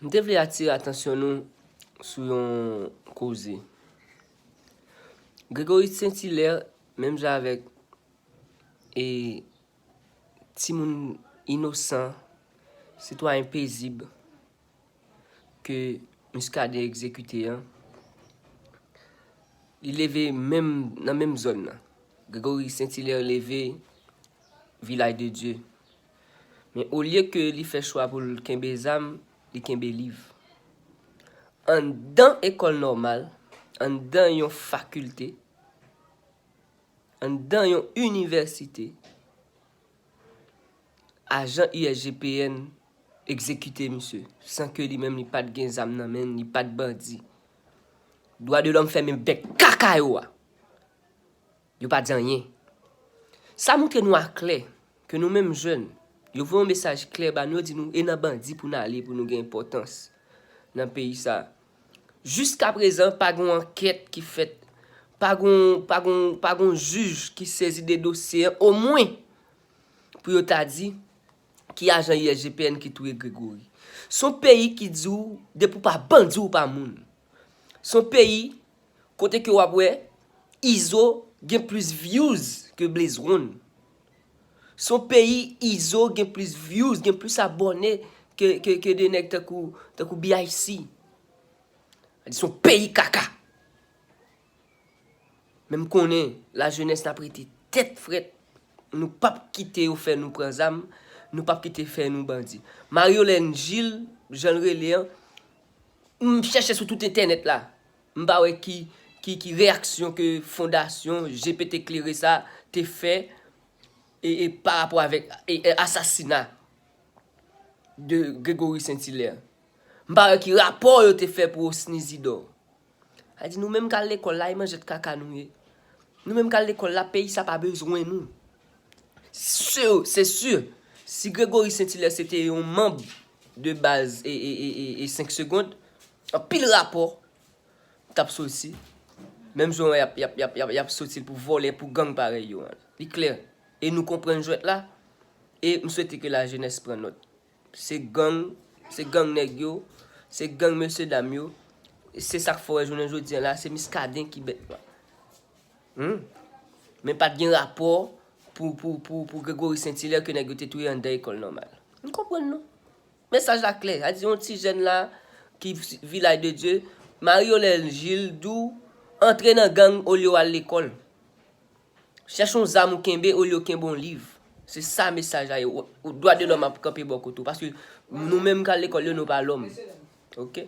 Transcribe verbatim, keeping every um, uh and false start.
M te vle atire atansyon nou sou yon koze. Gregory Saint-Hilaire, menm jan avèk e timoun inosan, sitwayen pezib ke Muscadin egzekite an, li leve menm nan menm zòn nan. Gregory Saint-Hilaire leve Vilaj de Dye. Men olye ke li fè chwa pou l kenbe zam, li kenbe liv. Anndan ekòl nòmal, anndan yon fakilte, anndan yon inivèsite, ajan U S G P N egzekite misye, san ke li menm li pa t gen zam nan men l, li pa t bandi. Dwa de lòm fèmen bèk kaka yo a. Yo pa di anyen. Sa montre nou aklè ke nou menm jèn, yo voye yon mesaj klè ba nou, yo di nou e nan bandi pou n ale pou nou gen enpòtans nan peyi sa. Jiskaprezan, pa gen yon ankèt ki fèt, pa gen, pa gen, pa gen yon jij ki sezi de dosye an, omwen pou yo ta di ki ajan U S G P N ki touye Gregory. Se yon peyi ki di w, depi w pa bandi, w pa moun. Se yon peyi kote ke w ap wè Izo gen plis views ke Blaze One. Se yon peyi Izo gen plis views, gen plis abòne ke, ke, ke de nèg tankou, tankou B I C. Se yon peyi kaka. Men m konnen lajenès n ap rete tèt frèt. Nou p ap kite yo fè nou pran zam. Nou p ap kite fè nou bandi. Marie Hélène Gilles, jan l rele an, m chèche sou tout entènèt la. M pa wè ki, ki, ki reyaksyon ke fondasyon G P T Klere sa te fè e, e pa rapò avèk e, e asasina de Gregory Saint-Hilaire. M pa wè ki rapò yo te fè pou Osny Zidor. Sa di nou menm k al lekòl la, e manjèt kaka nou ye. Nou menm k al lekòl la, peyi sa pa bezwen nou. Se, se si, si Gregory Saint-Hilaire se te yon manm de baz e, e, e, e, e senk segond, anpil rapò t ap soti. Menm jan y ap, y ap, y ap, y ap, y ap soti l pou vòlè, pou gang parèy yo an. Li klè. E nou konprann jwèt la. E m swete ke lajenès pran nòt. Se gang, se gang nèg yo, se gang mesye dam yo. Se sa k fè w wè jounen jodi an la, se Muscadin ki bèt la. Hmm? Men pa t gen rapò pou, pou, pou, pou Gregory Saint-Hilaire ke nèg yo te touye anndan ekòl nòmal. M konprann nou. Mesaj la klè. Sa di yon ti jèn la ki Vilaj de Dye, Marie Hélène Gilles di w antre nan gang olye w al lekòl. Chèche yon zam ou kenbe olye w kenbe yon liv. Se sa mesaj la ye. Ou, ou dwa de lòm ap kanpe bò kote w. Paske nou menm k al lekòl yo, nou pa lòm. Oke?